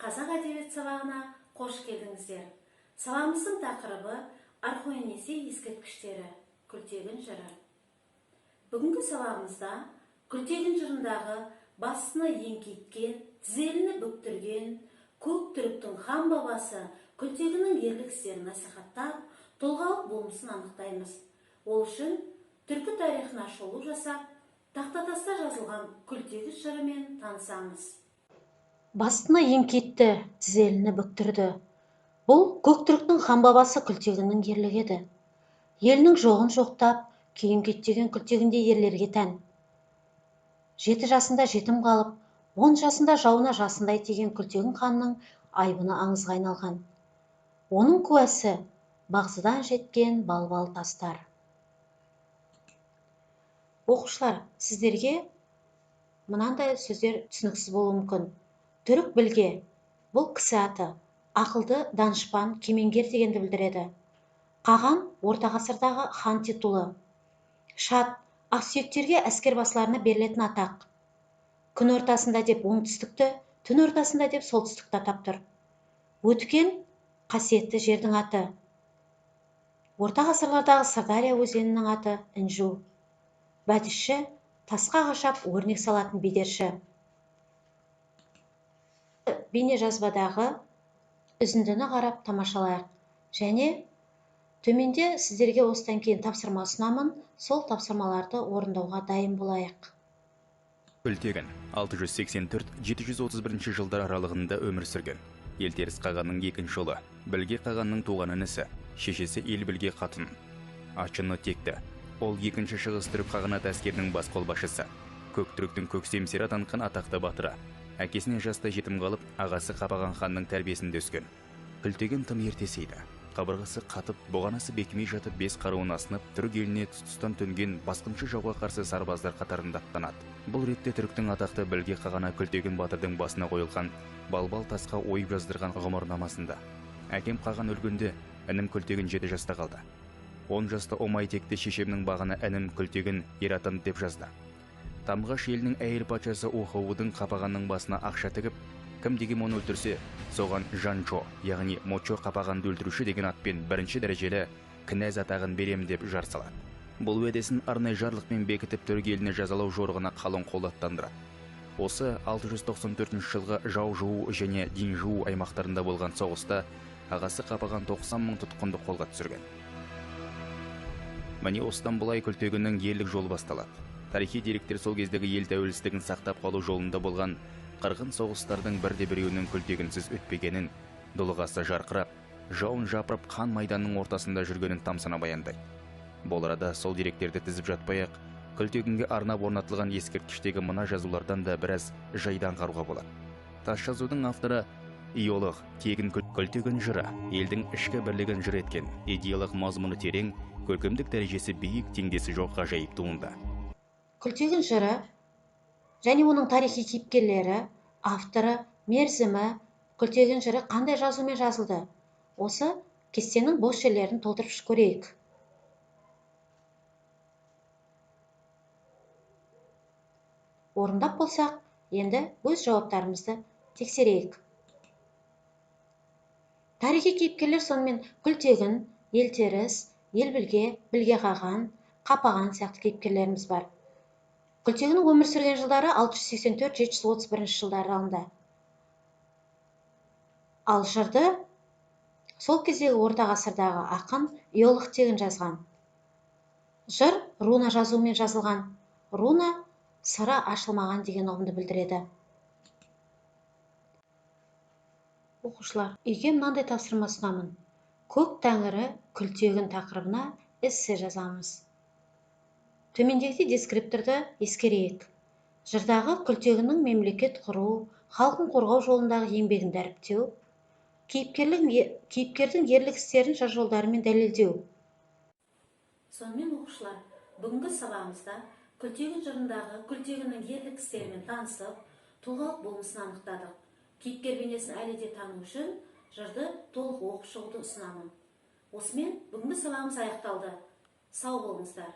Қазақ әдебиет сабағына қош келдіңіздер. Сабағымыздың тақырыбы Орхон-Енисей ескерткіштері, Күлтегін жыры. Бүгінгі сабағымызда Күлтегін жырындағы басыны еңкейткен, тізеліні бүктірген, көк түріктің хан бабасы Күлтегіннің ерлік істерін насихаттап, тұлғалық болмысын анықтаймыз. Ол үшін түркі тарихына шолу жасап, тақтатаста жазылған Күлтегін жырымен танысамыз. Басыны еңкейтті, тізеліні бүктірді. Бұл көк түріктің хан бабасы Күлтегіннің ерлігі еді. Елінің жоғын жоқтап, күйін күйттеген Күлтегіндей ерлерге тән. 7 жасында жетім қалып, 10 жасында жауына жасындай тиген Күлтегін ханның айбыны аңызға айналған. Оның куәсі бағзыдан жеткен балбал тастар. Оқушылар, сіздерге мынандай сөздер түсініксіз болуы мүмкін. Түрік білге, бұл кісі аты, ақылды, данышпан, кемеңгер дегенді білдіреді. Қаған, орта ғасырдағы хан титулы. Шат, ақсүйектерге әскер басыларына берілетін атақ. Күн ортасында деп оңтүстікті, түн ортасында деп солтүстікті атап тұр. Өткен, қасиетті жердің аты. Орта ғасырлардағы Сырдария өзенінің аты Інжу. Бәдішші, тасқа қашап өрнек салатын бедерші. Бейне жазбадағы үзіндіні қарап тамашалайық. Және төменде сіздерге осыдан кейін тапсырма ұсынамын, сол тапсырмаларды орындауға дайын болайық. Күлтегін 684-731 жылдар аралығында өмір сүрген. Елтеріс қағанның екінші ұлы, Білге қағанның туған інісі, шешесі Ел Білге қатын. Ашыны текті. Ол екінші шығыс түрік қағанат әскерінің бас қолбасшысы. Көк түріктің көксемсері атанған атақты батыры. Әкесінен жастай жетім қалып, ағасы Қапаған ханның тәрбиесінде өскен. Күлтегін тым ерте есейді. Қабырғасы қатып, бұғанасы бекімей жатып, 5 қаруын асынып, түрік еліне тұс-тұстан төнген басқыншы жауға қарсы сарбаздар қатарында аттанады. Бұл ретте түріктің атақты Білге қағаны Күлтегін батырдың басына қойылған балбал тасқа ойып жаздырған ғұмырнамасында: әкем қаған өлгенде інім Күлтегін 7 жаста қалды. 10 жаста Омай текті шешемнің бағына інім Күлтегін ер атанды деп жазды. Тамғаш елінің әйел патшасы Ухаудың Қапағанның басына ақша тігіп, кім деген оны өлтірсе, соған Жанчо, яғни Мочо Қапағанды өлтіруші деген атпен бірінші дәрежелі князь атағын берем деп жар салады. Бұл уәдесін арнайы жарлықпен бекітіп, түрік еліне жазалау жорығына қалың қол аттандырады. Осы 694 жылғы Жаужу және Динжу аймақтарында болған соғыста ағасы Қапаған 90 мың тұтқынды қолға түсірген. Міне осыдан былай Күлтегіннің ерлік жолы басталады. Тарихи деректер сол кездегі ел тәуелсіздігін сақтап қалу жолында болған қырғын соғыстардың бірде-біреуінің Күлтегінсіз өтпегенін, дулығасы жарқырап, жауын жапырып қан майданның ортасында жүргенін тамсана баяндайды. Бұл арада сол деректерді тізіп жатпай-ақ, Күлтегінге арнап орнатылған ескерткіштегі мына жазулардан да біраз жайды аңғаруға болады. Тас жазудың авторы Иолық Тегін. Күлтегін жыры елдің ішкі бірлігін жыр еткен, идеялық мазмұны терең, көркемдік дәрежесі биік, теңдесі жоқ ғажайып туынды. Күлтегін жыры және оның тарихи кейіпкерлері, авторы, мерзімі, Күлтегін жыры қандай жазумен жазылды? Осы кестенің бос жерлерін толтырып көрейік. Орындап болсақ, енді өз жауаптарымызды тексерейік. Тарихи кейіпкерлер сонымен Күлтегін, Елтеріс, Елбілге, Білге қаған, Қапаған сияқты кейіпкерлеріміз бар. Күлтегіннің өмір сүрген жылдары 684-731 жылдар аралығында. Ал жырды сол кездегі орта ғасырдағы ақын Иолық Тегін жазған. Жыр руна жазуымен жазылған. Руна сыры ашылмаған деген ұғымды білдіреді. Оқушылар, үйге мынандай тапсырма ұсынамын. Көк тәңірі Күлтегін тақырыбына эссе жазамыз. Төмендегідей дескрипторды ескерейік. Жырдағы Күлтегіннің мемлекет құру, халқын қорғау жолындағы еңбегін дәріптеу, кейіпкердің ерлік істерін жыр жолдарымен дәлелдеу. Сонымен оқушылар, бүгінгі сабағымызда Күлтегін жырындағы Күлтегіннің ерлік істерімен танысып, тұлғалық болмысын анықтадық. Кейіпкер бейнесін әлі де тану үшін жырды толық оқып шығуды ұсынамын. Осымен бүгінгі сабағымыз аяқталды. Сау болыңыздар.